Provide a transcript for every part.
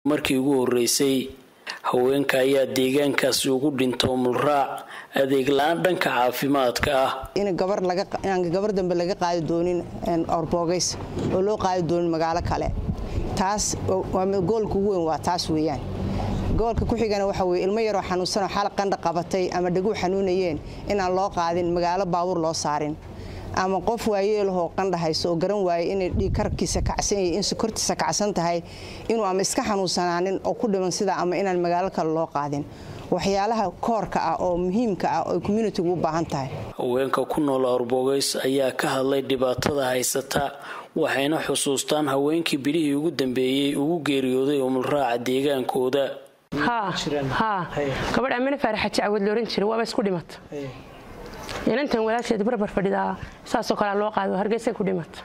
Markii ugu horeysay haweenka ayaa deegaankaasi ugu dhinta umulraac adeeg la-aan dhanka caafimaadka ah. In gabarinaan gabar dambe laga qaadi doonin Awrboogays oo loo qaadi doonin magaalo kale, taas waa goolka ugu weyn, waa taas weeyaan. Goolka ku xigana waxa weye ilmo yaroo xanuunsanoo xal qandha qabatay ama dhaguu xanuunayeen inaan loo qaadin magaalo, baabuur loo saarin, ama qof waayeelahoo qandha hayso oo garan waaye inay dhiigkarkiisa kacsan yahay, in sokortiisa kacsan tahay, inuu ama iska xanuunsanaanin oo ku dhiman sida, ama inaan magaalo kale loo qaadin. Waxyaalaha koorka ah oo muhiimka ah oo communitigu u baahan tahay. Haweenka ku nool Awrboogays ayaa ka hadlay dhibaatada haysata, waxayna xusuustaan haweenkii bilihii ugu dambeeyey ugu geeriyooday umulraaca deegaankooda. Haa, gabadh Amine Faarax Xaji Cawad looran jiray waaba isku dhimata. Inantan walaasheed barbar fadhidaa saasoo kalea loo qaado, Hargeysa ku dhimata.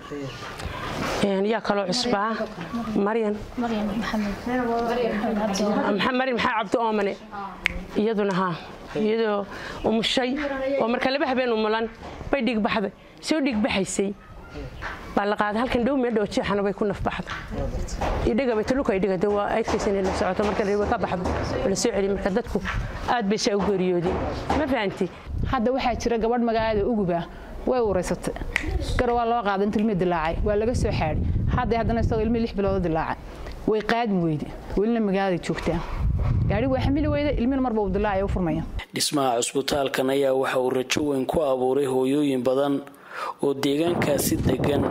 Yaa kaloo cusbaa? Maryan Maryan Maxaa Cabdi Oomane iyaduna, haa, iyadoo umushay oo marka 2 habeen umulan bay dhiigbaxday. Soo dhiigbaxaysay baa la qaaday halkan dhow, meel dhow jeexana bay ku nafbaxday. Idhiga bay taluka idhiga de waa aydkaysan la socoto marka way ka baxdo la soo celiy. Marka dadku aad bay saa u geeriyoodeen, ma fahanti? Hadda waxaa jira gabadh magaalada Uguba, way ureysatay, gar waa loo qaaday inta ilmihii dilaacay, waa laga soo xaadhay. Hadda haddana isagoo ilmihii 6 bilood dilaacay way qaadmi weyde, welina magaalada joogtaa, gaadhi waa xamili weyde, ilmihina marba uu dilaacay u furmaya. Dhismaha cusbitaalkan ayaa waxa uu rajo weyn ku abuuray hooyooyin badan oo deegaankaasi degan.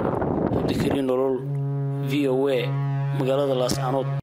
Cabdikariin Nolol, VOA, magaalada Laascaanood.